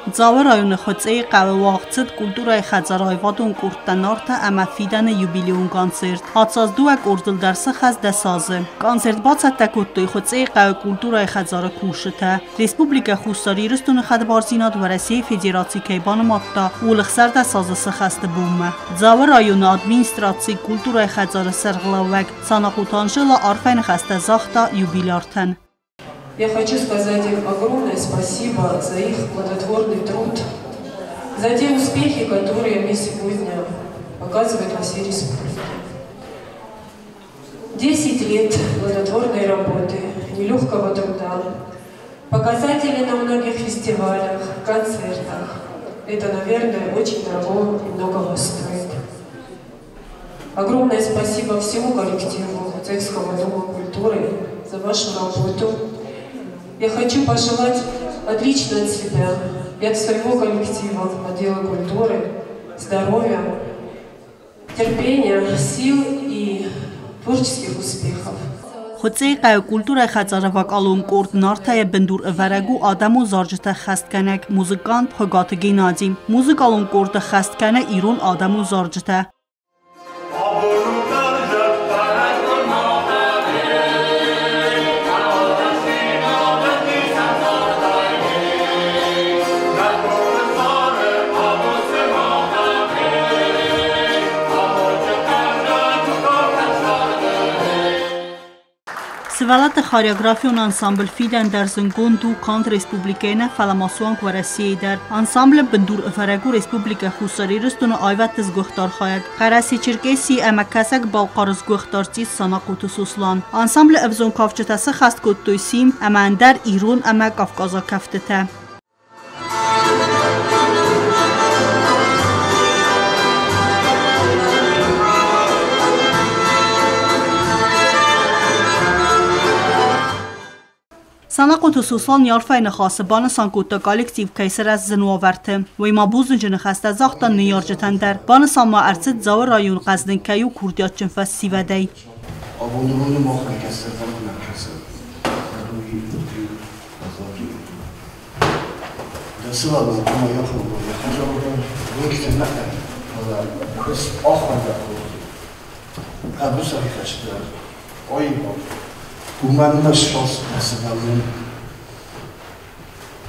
Дзауы районы Хуыцъейы хъӕуы уагъд цыд культурӕйы хӕдзары аивадон къордтӕ Нартӕ ӕмӕ Фидӕны юбилейон концерт. Ацаз дыууӕ къордыл дӕр сыхӕст 10 азы. Концерт бацӕттӕ кодтой Хуыцъейы хъӕуы культурӕйы хӕдзары кусджытӕ. Республикӕ Хуссар Ирыстоны хӕдбардзинад Уӕрӕсейы Федераци кӕй банымадта, ууыл 16 азы сыхӕсты бонмӕ. Дзауы районы администрацийы культурӕйы хӕдзары сӕргълӕууӕг Санахъоты Анжела арфӕйы ныхӕстӕ загъта юбиляртӕн. Я хочу сказать им огромное спасибо за их плодотворный труд, за те успехи, которые они сегодня показывают во всей республике. 10 лет плодотворной работы, нелегкого труда, показатели на многих фестивалях, концертах. Это, наверное, очень дорого и многого стоит. Огромное спасибо всему коллективу Хутекского дома культуры за вашу работу. Я хочу пожелать лично от себя и от своего коллектива отдела культуры здоровья, терпения, сил и творческих успехов. Хуыцъейы хъӕуы культурӕйы хӕдзары вокалон къорд Нартӕ-йы бындур ӕвӕрӕг у адӕмон зарджытӕ ӕххӕстгӕнӕг, музыкант Хуыгаты Геннадий. Музыкалон къорд ӕххӕст кӕны ирон адӕмон зарджытӕ. Сывӕллӕтты хореографион ансамбль Фидӕн дӕр зындгонд у канд республикӕйы нӕ, фӕлӕ ма суанг Уӕрӕсейы дӕр. Ансамблы бындур ӕвӕрӕг у Республикӕ Хуссар Ирыстоны аивӕдты сгуыхт архайӕг, Хъӕрӕсе-Черкесийы ӕмӕ Кӕсӕг-Балхъары сгуыхт артист Санахъоты Сослан. Ансамблы ӕвзонг кафджытӕ сыххӕст кодтой Симд ӕмӕ ӕндӕр ирон ӕмӕ кавказаг кӕфтытӕ. Санахъоты Сослан йӕ арфӕйы ныхасы банысан кодта, коллектив кӕй сырӕзт зын уавӕрты. Уый ма бузныджы ныхӕстӕ загъта ныййарджытӕн дӕр. Банысан ма ӕрцыд, Дзауы район хъӕздыг кӕй у курдиатджын фӕсивӕдӕй. Абоны боны махмӕ кӕстӕртӕм куы нӕ кӕсӕм, уӕд уый дӕ сывӕллон ӕмӕ йӕ фылдӕр йӕ хӕдзары уынгты нӕ, фӕлӕ куыдз ахуыргӕ кодтой. Хъӕбысӕй хӕстӕг аивад. Уымӕн ӕмӕ сфӕлдзыд дӕ сывӕллон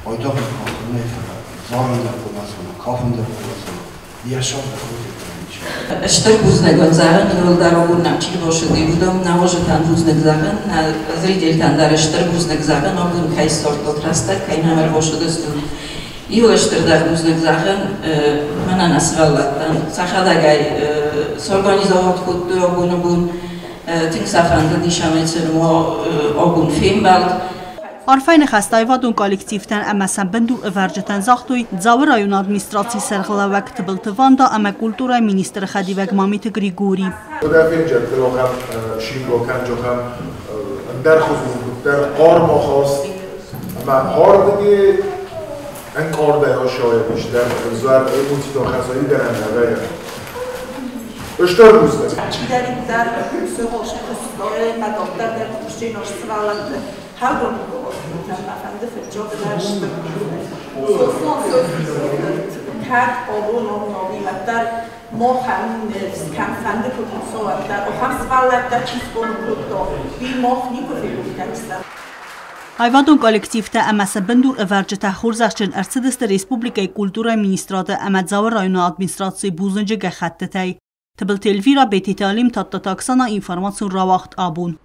айдагъ кафын нӕ, фӕлӕ зарын дӕр хъуамӕ зона, кафын дӕр хъуамӕ зона, йӕ сӕр дӕр хъуыды. Стыр бузныг зӕгъын, иууылдӕр нӕм чи рбацыди, уыдон нӕ уазджытӕн бузныг зӕгъын, нӕ зрительтӕн дӕр стыр бузныг зӕгъын, абон кӕй ссардтат рӕстӕг, кӕй нӕм ӕрбацыдыстут. Иу стырдӕр бузныг зӕгъын мӕнӕ нӕ сывӕллӕттӕн. Сӕхӕдӕг ӕй сорганизовать кодтой абоны бон. Тынг сӕ фӕндыдис ӕмӕ сын абон фембӕлд. Арфӕйы ныхӕстӕ аивадон коллективтӕн ӕмӕ сӕ бындур ӕвӕрджытӕн загътой Дзауы районы администрацийы сӕргълӕууӕг Тыбылты Ванда ӕмӕ культурӕйы министры хӕдивӕг Мамиты Григорий. Фенджӕдтыл ахӕм символ кӕнджы ахӕм ӕндӕрхуызон куыддӕр хъарм ахаст ӕмӕ хардыги ӕнкъардӕй асайӕг ис дӕр ӕвзӕр эмоцитон хӕцӕй дӕр ӕнӕвӕйӕ. Стыр бузныг. Чидӕриддӕр сыхос куыстой мӕ дарддӕр дӕр кусджын сывӕллӕтты хӕдон мӕ фӕнды фыццагдӕр стыр Сослан кӕд абон нави уӕддӕр махӕн кӕм фӕнды куы куса, уӕддӕр ахӕм сывӕллӕттӕ чи схъомыл кодта, уый мах никуы ферох кӕндзыстӕм. Аивадон коллективтӕ ӕмӕ сӕ бындур ӕвӕрджытӕ хорзӕхджын ӕрцыдысты республикӕйы культурӕйы министрады ӕмӕ Дзауы районы администрацийы бузныджы гӕххӕттытӕй. Тыбылты Эльвира, Бететы Алим, Тадтаты Оксана, информацион рауагъд Абон.